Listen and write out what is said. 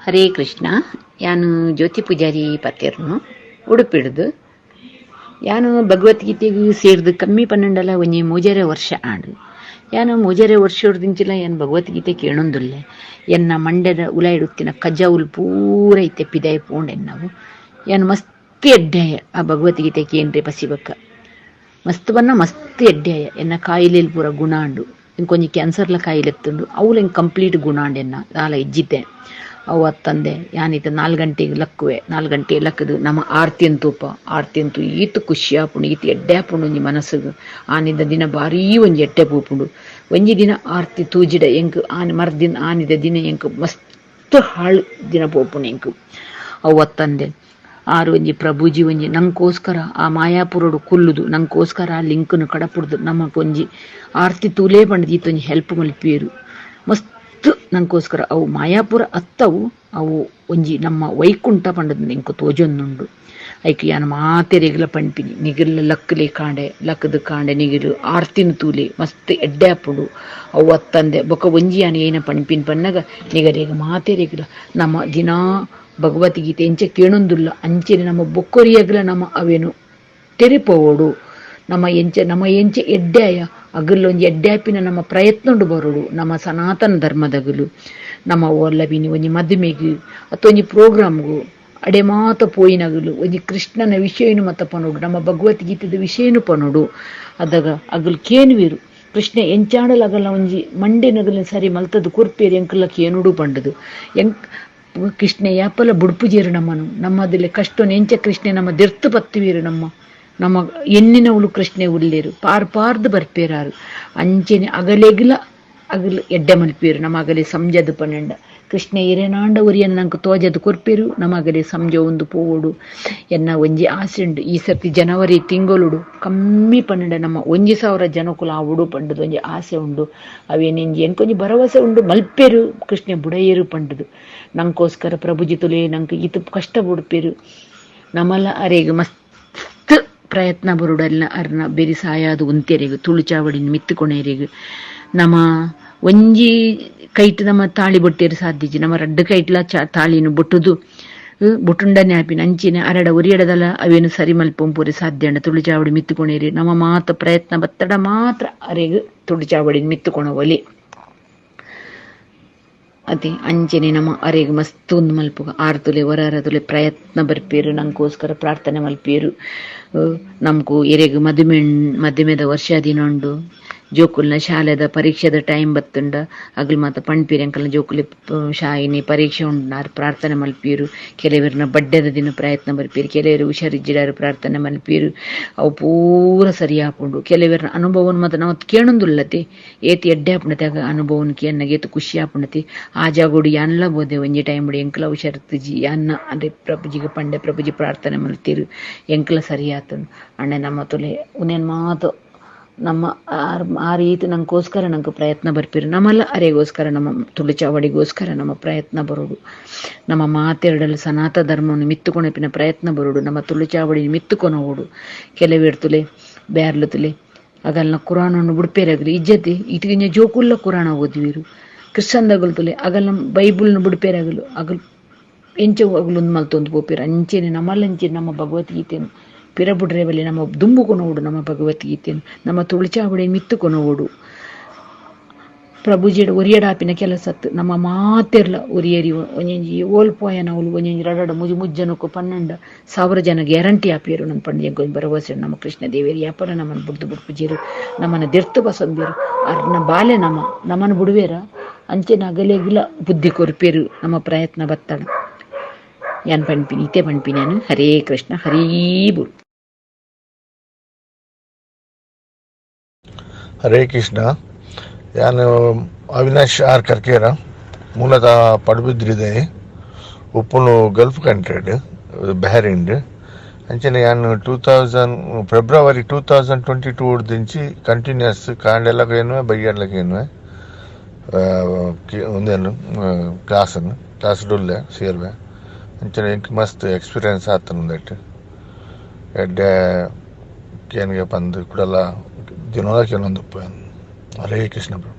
ಹರೇ ಕೃಷ್ಣ. ಯಾನು ಜ್ಯೋತಿ ಪೂಜಾರಿ ಪತ್ತೇರ್ನು ಉಡುಪಿಡ್ದು. ಯಾನು ಭಗವದ್ಗೀತೆಗ್ ಸೇರ್ದು ಕಮ್ಮಿ ಪನ್ನಂಡಲ ಒಂಜಿ ಮೂಜರೆ ವರ್ಷ ಆಂಡ್. ಯಾನು ಮೂಜರೆ ವರ್ಷೊಡ್ದಿಂಚಿಲ ಯಾನ್ ಭಗವದ್ಗೀತೆ ಕೇಣೊಂದುಲ್ಲೆ. ಎನ್ನ ಮಂಡೆದ ಉಲಾಯಿಡುತ್ತಿನ ಕಜವುಲು ಪೂರ ಇತ್ತೆ ಪಿದಾಯಿ ಪೋಂಡ್ ಎನ್ನವು. ಯಾನ್ ಮಸ್ತ್ ಎಡ್ಡೆಯ ಆ ಭಗವದ್ಗೀತೆ ಕೇಂಡ್ರೆ ಪಸಿಬಕ್ಕ ಮಸ್ತ್ ಪನ್ನ ಮಸ್ತ್ ಎಡ್ಡೆಯ. ಎನ್ನ ಕಾಯಿಲೆಲು ಪೂರ ಗುಣ ಆಂಡು. ಎಂಕೊಂಜಿ ಕ್ಯಾನ್ಸರ್ಲ ಕಾಯಿಲೆ ಇತ್ತುಂಡು, ಅವುಲ ಎಂಕ್ ಕಂಪ್ಲೀಟ್ ಗುಣ ಆಂಡ್. ಎನ್ನ ದಾಲ ಇಜ್ಜಿತೆ. ಅವು ಅತ್ತಂದೆ ಯಾನಿತ್ತೆ 4 ಗಂಟೆಗೆ ಲಕ್ಕುವೆ. 4 ಗಂಟೆ ಲಕ್ಕದು ನಮ್ಮ ಆರ್ತಿನ್ ತೂಪ. ಆರ್ತಿನ್ ತೂ ಈತ್ ಖುಷಿ ಆಪುಂಡು, ಈತ್ ಎಡ್ಡೆ ಆಪುಂಡು ಒಂಜಿ ಮನಸ್ಸುಗು. ಆನಿದ ದಿನ ಭಾರೀ ಒಂಜಿ ಎಡ್ಡೆ ಪೋಪುಂಡು. ಒಂಜಿ ದಿನ ಆರ್ತಿ ತೂಜಿಡ ಎಂಕ್ ಆನಿ ಮರ್ದಿನ ಆನಿದ ದಿನ ಎಂಕ್ ಮಸ್ತ್ ಹಾಳು ದಿನ ಪೋಪುಂಡು ಎಂಕ್. ಅವು ಅತ್ತಂದೆ ಆರು ಒಂಜಿ ಪ್ರಭುಜಿ ಒಂಜಿ ನಂಕೋಸ್ಕರ ಆ ಮಾಯಾಪುರಡು ಕುಲ್ಲುದು ನಂಕೋಸ್ಕರ ಆ ಲಿಂಕ್ನು ಕಡಪುಡ್ದು ನಮಕ್ ಒಂಜಿ ಆರ್ತಿ ತೂಲೇ ಪಂಡ್ದು ಈತೊಂಜಿ ಹೆಲ್ಪ್ ಮಲ್ಪಿಯೆರು ಮಸ್ತ್ ನಂಕೋಸ್ಕರ. ಅವು ಮಾಯಾಪುರ ಅತ್ತವು, ಅವು ಒಂಜಿ ನಮ್ಮ ವೈಕುಂಠ ಪಂಡದ್ ಎಂಕ್ ತೋಜೊಂದುಂಡು. ಐಕ್ ಯಾನ್ ಮಾತೆರೆಗ್ಲ ಪನ್ಪಿನಿ, ನಿಗಲ್ಲ ಲಕ್ಕ್ಲೆ ಕಾಂಡೆ ಲಕ್ಕ್ದ್ ಕಾಂಡೆ ನಿಗಿಲು ಆರ್ತಿನ ತೂಲೆ, ಮಸ್ತ್ ಎಡ್ಡೆ ಆಪುಂಡು. ಅವು ಅತ್ತಂದೆ ಬೊಕ ಒಂಜಿ ಯಾನ್ ಏನ ಪನ್ಪಿನಿ ಪನ್ನಗ, ನಿಗಲೆಗ್ ಮಾತೆರೆಗ್ಲ ನಮ್ಮ ದಿನಾ ಭಗವದ್ಗೀತೆ ಎಂಚ ಕೇಣೊಂದುಲ್ಲ ಅಂಚನೆ ನಮ್ಮ ಬೊಕ್ಕೊರಿಯಗ್ಲ ನಮ್ಮ ಅವೇನು ತೆರಿಪೋವೊಡು. ನಮ್ಮ ಎಂಚ ನಮ್ಮ ಎಂಚ ಎಡ್ಡೆಯ ಅಗಲೊಂಜಿ ಎಡ್ಡೆ ಆಪಿನ ನಮ್ಮ ಪ್ರಯತ್ನೊಂಡು ಬರೋಡು. ನಮ್ಮ ಸನಾತನ ಧರ್ಮದಗಲು ನಮ್ಮ ಓಲ್ಲ ಬಿನಿ ಒಂಜಿ ಮದುಮೆಗ್ ಅತ್ತ ಒಂಜಿ ಪ್ರೋಗ್ರಾಮ್ಗು ಅಡೆ ಮಾತ ಪೋಯಿನಗಲು ಒಂಜಿ ಕೃಷ್ಣನ ವಿಷಯನು ಮತ್ತ ಪನೊಡು, ನಮ್ಮ ಭಗವದ್ಗೀತೆದ ವಿಷಯನು ಪನೊಡು. ಅದಾಗ ಅಗಲು ಕೇನುವೆರು, ಕೃಷ್ಣ ಎಂಚಾಂಡಲ ಅಗಲ ಒಂಜಿ ಮಂಡೆನಗಲ ಸರಿ ಮಲ್ತದು ಕೊರ್ಪೇರು ಎಂಕಲ ಕೇನುಡು ಪಂಡದು. ಎಂಕ್ ಕೃಷ್ಣ ಯಾಪಲ ಬುಡ್ಪುಜೇರು ನಮ್ಮನು. ನಮ್ಮದಿಲ್ಲ ಕಷ್ಟನ ಎಂಚ ಕೃಷ್ಣೆ ನಮ್ಮ ದೆರ್ತು ಪತ್ತುವೀರು. ನಮ್ಮ ನಮ್ಮ ಎನ್ನಿನವುಲು ಕೃಷ್ಣೆ ಉಲ್ಲೇರು ಪಾರ್ ಪಾರ್ದು ಬರ್ಪೇರಾರು. ಅಂಚೆನೆ ಅಗಲೆಗ್ಲ ಅಗಲು ಎಡ್ಡೆ ಮಲ್ಪೇರು. ನಮ್ಮ ಅಗಲೆ ಸಂಜದು ಪನ್ನಂಡ ಕೃಷ್ಣ ಎರೆನಾಂಡ ಒರಿಯನ್ ನಂಗೆ ತೋಜದು ಕೊರ್ಪೇರು. ನಮ್ಮ ಅಗಲೆ ಸಂಜ ಒಂದು ಪೋವೊಡು ಎನ್ನ ಒಂಜಿ ಆಸೆ ಉಂಡು. ಈ ಸರ್ತಿ ಜನವರಿ ತಿಂಗೊಲುಡು ಕಮ್ಮಿ ಪನ್ನಂಡ ನಮ್ಮ 1000 ಜನಕುಲು ಆವೊಡು ಪಂಡದು ಒಂಜಿ ಆಸೆ ಉಂಡು. ಅವೇನೆಂಜಿ ಎಂಕೊಂಜಿ ಭರವಸೆ ಉಂಡು, ಮಲ್ಪೇರು ಕೃಷ್ಣ ಬುಡಯೇರು ಪಂಡದು. ನಂಕೋಸ್ಕರ ಪ್ರಭುಜಿ ತುಲೆ ನಂಗೆ ಈತ ಕಷ್ಟ ಬುಡ್ಪೇರು. ನಮಲ ಅರೆಗ್ ಮಸ್ತ್ ಪ್ರಯತ್ನ ಬರುಡಲ್ಲ ಅರ್ನ ಬೆರಿ ಸಾಯಾದ ಉಂತೆರೆಗ್ ತುಳು ಚಾವಡಿನ ಮಿತ್ತುಕೊಣೆರೆಗ್. ನಮ್ಮ ಒಂಜಿ ಕೈಟ್ ನಮ್ಮ ತಾಳಿ ಬೊಟ್ಟೇರು ಸಾಧ್ಯಜಿ, ನಮ್ಮ ರಡ್ಡು ಕೈಟ್ಲ ತಾಳಿನ ಬೊಟ್ಟುದು ಬೊಟ್ಟುಂಡನೆ ಆಪಿನ ಅಂಚಿನ ಅರಡ ಒರಿಯಡದಲ ಅವೇನು ಸರಿ ಮಲ್ಪೊಂಪುರಿ ಸಾಧ್ಯ ಅಂಡ ತುಳು ಚಾವಡಿ ಮಿತ್ತುಕೊಣೇರಿ. ನಮ್ಮ ಮಾತ ಪ್ರಯತ್ನ ಬತ್ತಡ ಮಾತ್ರ ಅರೆಗ್ ತುಳು ಚಾವಡಿ ಮಿತ್ತುಕೊಣವಲಿ ಅದೇ. ಅಂಚನೆ ನಮ್ಮ ಅರೆಗ್ ಮಸ್ತ್ ಒಂದು ಮಲ್ಪುಗ ಆರ್ತುಲೆ ಹೊರ ತುಲೆ ಪ್ರಯತ್ನ ಬರ್ಪೇರು, ನಂಗೋಸ್ಕರ ಪ್ರಾರ್ಥನೆ ಮಲ್ಪೇರು. ನಮಕು ಎರೆಗ್ ಮದುಮೆ ಮದುಮೆದ ವರ್ಷ ದಿನ ಉಂಡು, ಜೋಕುಲ್ನ ಶಾಲೆದ ಪರೀಕ್ಷೆದ ಟೈಮ್ ಬತ್ತುಂಡ ಅಗಲ್ ಮಾತ ಪಣ್ಪೀರು ಎಂಕಲ್ನ ಜೋಕುಲಿ ಶಾಯಿನಿ ಪರೀಕ್ಷೆ ಉಂಡು ಪ್ರಾರ್ಥನೆ ಮಲ್ಪೀರು. ಕೆಲವರ್ನ ಬಡ್ಡೆದ ದಿನ ಪ್ರಯತ್ನ ಬರ್ಪೀರು, ಕೆಲವರು ಹುಷಾರಿಜ್ಜಿಡಾರು ಪ್ರಾರ್ಥನೆ ಮಲ್ಪೀರು. ಅವು ಪೂರ ಸರಿ ಆಪುಂಡು. ಕೆಲವರ್ನ ಅನುಭವನ್ ಮಾತ ನಾವು ಕೇಣೊಂದುಲ್ಲತೆ, ಏತ್ ಎಡ್ಡೆ ಆಪುಂಡತೆ ಆಗ ಅನುಭವನ್ ಕೇನ್ನಗ ಏತ್ ಖುಷಿ ಆಪುಂಡತೆ. ಆ ಜಾಗೋಡು ಯಾನ್ಲ ಬೋದೆ ಒಂಜಿ ಟೈಮ್ ಎಂಕಲ ಹುಷಾರಿತ್ತುಜಿ ಯಾನ್ನ ಅದೇ ಪ್ರಭುಜಿಗೆ ಪಂಡೆ, ಪ್ರಭುಜಿ ಪ್ರಾರ್ಥನೆ ಮಲ್ತೀರು, ಎಂಕಲ ಸರಿ ಆತುಂಡು. ಅಣ್ಣ ನಮ್ಮ ತುಲೆ ಉನೇನ್ ಮಾತ ನಮ್ಮ ಆ ರೀತಿ ನಂಗೋಸ್ಕರ ನಂಗೆ ಪ್ರಯತ್ನ ಬರ್ಪಿರು. ನಮ್ಮಲ್ಲ ಅರೆಗೋಸ್ಕರ ನಮ್ಮ ತುಳು ಚಾವಡಿಗೋಸ್ಕರ ನಮ್ಮ ಪ್ರಯತ್ನ ಬರೋಡು. ನಮ್ಮ ಮಾತೆರಡಲ್ಲಿ ಸನಾತನ ಧರ್ಮವನ್ನು ಮಿತ್ತುಕೊಣಪಿನ ಪ್ರಯತ್ನ ಬರೋಡು. ನಮ್ಮ ತುಳು ಚಾವಡಿ ಮಿತ್ತುಕೊನೋಡು. ಕೆಲವೇರ್ ತುಲೆ ಬ್ಯಾರ್ಲು ತುಲೆ ಅಗಲ್ನ ಕುರಾನನ್ನು ಬುಡ್ಪೇರಾಗಲಿ ಇಜ್ಜತೆ ಇಟ್ಗಿಂಜ ಜೋಕುಲ್ಲ ಕುರಾನ ಓದುವಿರು. ಕ್ರಿಶ್ಚನ್ದಗಲು ತುಲೆ ಅಗಲ್ನ ಬೈಬಲ್ನ ಬುಡ್ಪೇರಾಗಲು ಅಗಲ್ ಎಂಚ ಅಗಲೊಂದು ಮಲ್ತೊಂದು ಪೋಪೇರು. ಅಂಚೆನೆ ನಮ್ಮಲ್ಲಂಚೆ ನಮ್ಮ ಭಗವದ್ಗೀತೆಯನ್ನು ಪಿರ ಬುಡ್ರೆ ನಮ್ಮ ದುಂಬು ಕೊನೋಡು, ನಮ್ಮ ಭಗವದ್ಗೀತೆಯನ್ನು ನಮ್ಮ ತುಳುಚಾವಡಿ ಮಿತ್ತು ಕೊನೋಡು. ಪ್ರಭುಜಿಡ ಒರಿಯಡಾಪಿನ ಕೆಲಸತ್ತು ನಮ್ಮ ಮಾತೆರ್ಲ ಒರಿಯರಿ ಒಂಜೊಂಜಿ ಓಲ್ ಪೋಯನ ಅವ್ಲು ಒಂಜೊಂಜಿ ರಡಡ ಮುಜಿ ಮುಜ್ಜನಕ್ಕು 12,000 ಜನ ಗ್ಯಾರಂಟಿ ಆಪಿಯರು ನನ್ನ ಪಂಡ ಎಂಕೊಂಜಿ ಭರವಸೆ. ನಮ್ಮ ಕೃಷ್ಣ ದೇವೇರಿ ಯಾಪರ ನಮ್ಮನ್ನು ಬುಡ್ದು ಬುಡ್ಪುಜೀರು, ನಮ್ಮನ್ನ ದೆರ್ತು ಬಸಂದಿರು. ಅರ್ನ ಬಾಲೆ ನಮ್ಮ ನಮ್ಮನ್ನು ಬುಡುವೇರ ಅಂಚೆನ ಅಗಲೆಗಿಲ ಬುದ್ಧಿ ಕೊರ್ಪೇರು. ನಮ್ಮ ಪ್ರಯತ್ನ ಬತ್ತಡ ಯಾನ್ ಪಣ್ಪಿನಿ ಇತ್ತೆ ಪಣ್ಪಿನಿ ನಾನು. ಹರೇ ಕೃಷ್ಣ ಹರೀ ಬುಲ್. ಹರೇ ಕೃಷ್ಣ. ಯಾನು ಅವಿನಾಶ್ ಆರ್ ಕರ್ಕೇರ, ಮೂಲತಃ ಪಡುಬಿದ್ರಿದೆ, ಉಪ್ಪುನು ಗಲ್ಫ್ ಕಂಟ್ರಿಡ್ ಬಹರಿನ್. ಅಂಚನೆ ಯಾನು 2000 ಫೆಬ್ರವರಿ 2022 ದಿಂಚಿ ಕಂಟಿನ್ಯೂಸ್ ಕಾಂಡೆಲಕ ಏನುವೆ ಬಯ್ಯಡ್ಲಕ ಏನುವೆ ಒಂದೇನು ಕ್ಲಾಸನ್ನು ಕ್ಲಾಸ್ ಡುಲ್ಲೆ ಸೇರ್ವೆ. ಅಂಚನೆ ಎಂಕ್ ಮಸ್ತ್ ಎಕ್ಸ್ಪೀರಿಯನ್ಸ್ ಆತನ ಉಂದೆಟ್ ಎಡ್ಡೆ ಕೇನ್ಗೆ ಪಂದ್ ಕುಡಲ ದಿನೋಲ ಕೇನೊಂದುಪ್ಪು. ಹರೇ ಕೃಷ್ಣ ಪ್ರಭು.